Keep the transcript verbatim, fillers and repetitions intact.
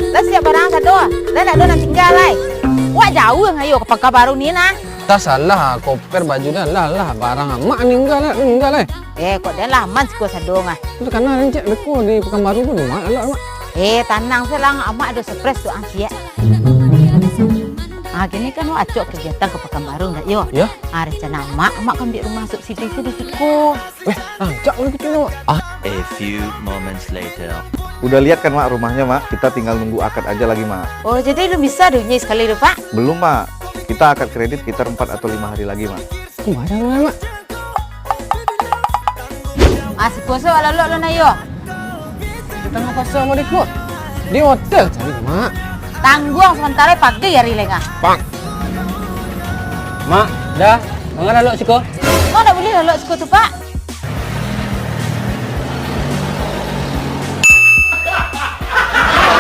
Lah siap barang sado, lah ndak ado nan tingga lai. Wak jauah ngayo ka Pakanbaru ni nah. Tasalah, koper baju dah lah, lah barang amak ningga lah, ningga lah. Eh, kok den lah aman siko sado ngah. Tu kana rencek beko di Pakanbaru tu, mak, elok, mak. Eh, tanang se lah, amak ado surprise tu ang siak. Ah, kini kan wak acok kegiatan ka Pakanbaru ndak yo? Ya. Ah, rencana amak, amak kan ambiak rumah subsidi tu di siko. Weh, rancak lah kito ni, Mak. Ah. A few moments later. Udah lihat kan, Mak, rumahnya, Mak? Kita tinggal nunggu akad aja lagi, Mak. Oh, jadi alun bisa diunyai sakali tu, Pak? Belum, Mak. Kita akad kredit sekitar empat atau lima hari lagi, Mak. Kemana, Mak? Ah, siko se wak lalok lo nah yo. Di tangah pasa, Mak, di ko. Di hotel cari, Mak. Tangguang samantaro, pagai ari lai ngah. Pak. Mak, dah. Manga lalok siko? Mak ndak buliah lalok siko tu, Pak.